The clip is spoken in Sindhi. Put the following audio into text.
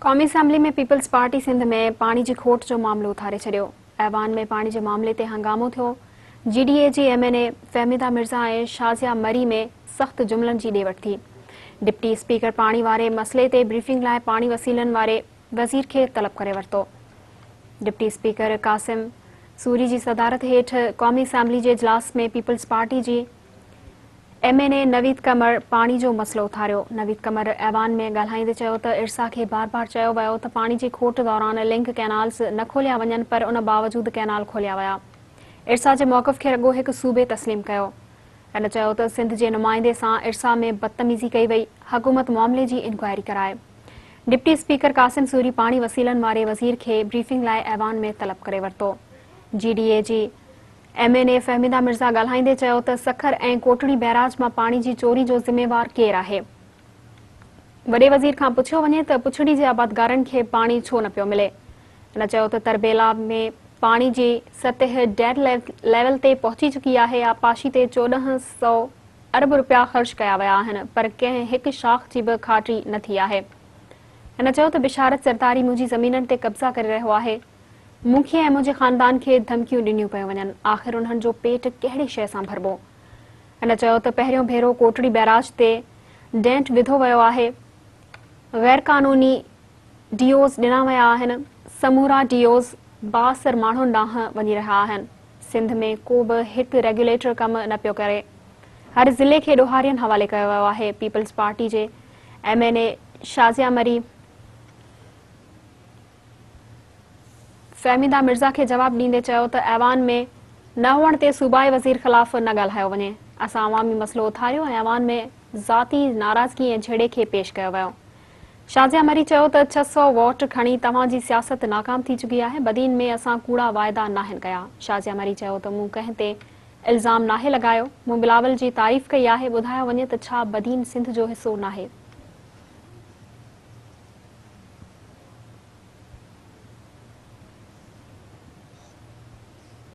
قومي اسيمبلي ۾ پيپلز پارٽي سنڌ ۾ پاڻي جي کوٽ جو معاملو اٿاري ڇڏيو. ايوان ۾ پاڻي جي معاملي تي هنگامو ٿيو. جي ڊي اي جي M N A Fahmida Mirza ۽ Shazia Marri ۾ سخت جملن جي ڏي وٺ ٿي. ڊپٽي اسپيڪر پاڻي واري مسئلي تي بريفنگ لاء پاڻي وسيلن واري وزير کي طلب ڪري ورتو. ڊپٽي اسپيڪر قاسم سوري جي صدارت هيٺ قومي اسيمبلي جي اجلاس ۾ پيپلز پارٽي جي M N A Naveed Qamar پاڻي جو مسئلو اٿاريو. نويد قمر ايوان ۾ ڳالهائيندي چيو ته ارسا کي بار بار چيو ويو ته پاڻي جي کوٽ دوران لنڪ ڪئنالز نه کوليا وڃن پر ان باوجود ڪئنال کوليا ويا. ارسا جي موقف کي رڳو هڪ صوبي تسليم ڪيو. هن چيو ته سنڌ جي نمائندي سان ارسا ۾ بدتميزي ڪئي وئي، حڪومت معاملي جي انڪوائري ڪرائي. ڊپٽي اسپيڪر قاسم سوري پاڻي وسيلن واري وزير کي بريفنگ لاء ايوان ۾ طلب ڪري ورتو. جي ڊي اي جي M N A Fahmida Mirza ڳالهائيندي چيو ته سکر ۽ ڪوٽڙي بئراج مان پاڻي جي چوري جو ذميوار ڪير آهي؟ وڏي وزير کان پڇيو وڃي ته پڇڙي جي آبادگارن کي پاڻي ڇو نه پيو ملي؟ هن چيو ته تربيلا ۾ پاڻي جي سطح ڊيڊ ليول تي پهچي چڪي آهي، آبپاشي تي 1400 ارب رپيا خرچ ڪيا ويا آهن پر ڪنهن هڪ شاخ جي به کاٽي نه ٿي آهي. هن چيو ته بشارت زرداري منهنجي زمينن تي قبضا ڪري رهيو آهي. مون کي ۽ منهنجي خاندان کي ڌمڪيون ڏنيون پيون وڃن، آخر انهن جو پيٽ ڪهڙي شيء سان ڀربو؟ هن چيو ته پهريون ڀيرو ڪوٽڙي بئراج تي ڊينٽ وڌو ويو آهي، غيرقانوني ڊي اوز ڏنا ويا آهن، سمورا ڊي اوز بااثر ماڻهن ڏانهن وڃي رهيا آهن، سنڌ ۾ ڪو به هڪ ريگيوليٽر ڪم نه پيو ڪري، هر ضلعي کي ڏوهارين حوالي ڪيو ويو آهي، پيپلز پارٽي جي M N A Shazia Marri, Fahmida Mirza کي جواب ڏيندي چيو ته ايوان ۾ نه هئڻ تي صوبائي وزير خلاف نه ڳالهايو وڃي، اسان عوامي مسئلو اٿاريو ۽ ايوان ۾ ذاتي ناراضگي ۽ جهيڙي کي پيش ڪيو ويو. شازيه مري چيو ته 600 ووٽ کڻي توهان جي سياست ناڪام ٿي چڪي آهي، بدين ۾ اسان ڪوڙا واعدا ناهن ڪيا. شازيه مري چيو ته مون ڪنهن تي الزام ناهي لڳايو، مون بلاول جي تعريف ڪئي آهي، ٻڌايو وڃي ته ڇا بدين سنڌ جو حصو ناهي؟